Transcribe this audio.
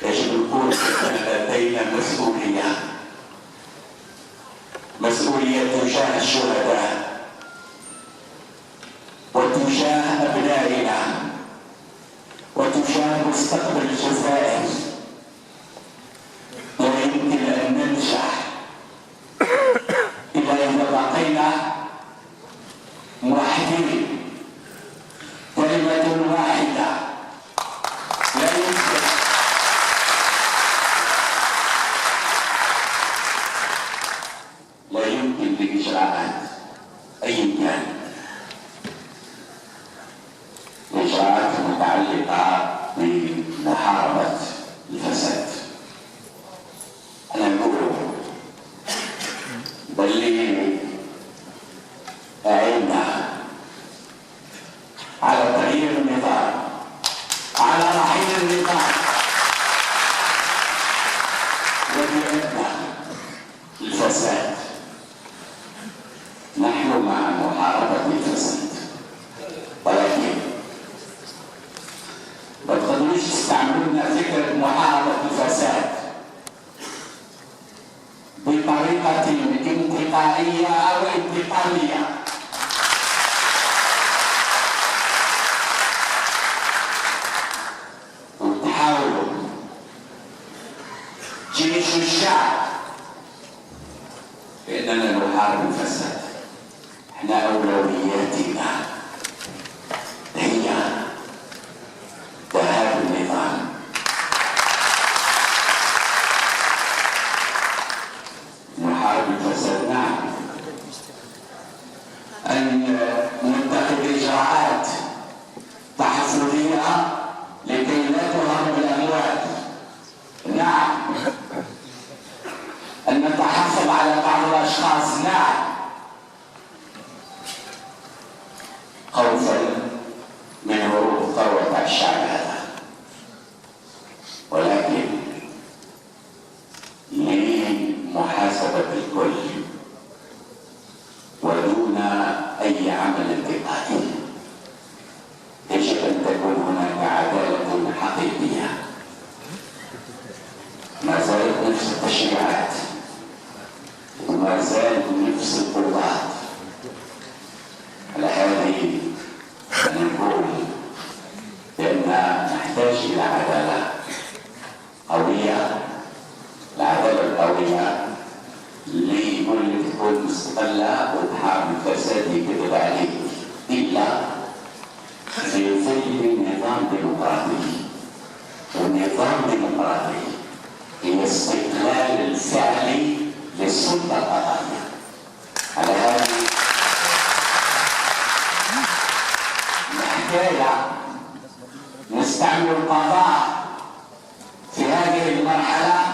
يجب نقول أن لدينا مسؤولية، مسؤولية تجاه الشهداء وتجاه أبنائنا وتجاه مستقبل الجزائر. لا يمكن أن ننجح إلا إذا بقينا موحدين، كلمة واحدة. لا يمكن لا يمكن لإجراءات أي كان، الإجراءات المتعلقة بمحاربة الفساد. أنا نقول باللي أعنا على تغيير النظام، على رحيل النظام، وبأن الفساد، نحن مع محاربة الفساد، ولكن ما تقدروش تستعملون فكرة محاربة الفساد بطريقة انتقائية أو انتقامية. وتحاولوا جيش الشعب بأننا نحارب الفساد. احنا أولوياتنا هي ذهاب النظام. نحارب الفساد، نعم، أن نتخذ إجراءات تحفظية لكي لا تهرب الأموال، نعم، أن نتحفظ على بعض الأشخاص، نعم، خوفا من هروب الثروة تاع الشعب هذا، ولكن لمحاسبة الكل ودون أي عمل انتقائي. يجب أن تكون هناك عدالة حقيقية. ما زالت نفس التشريعات وما زال نفس القضاة. على هذه نقول بأن نحتاج إلى عدالة قوية. العدالة القوية اللي يقول لك تكون مستقلة وتحارب الفساد يكذب عليك، إلا في ظل نظام ديمقراطي. والنظام الديمقراطي هي استقلال الفعلي للسلطة القضائية. على هذه الحكاية نستعمل القضاء في هذه المرحلة.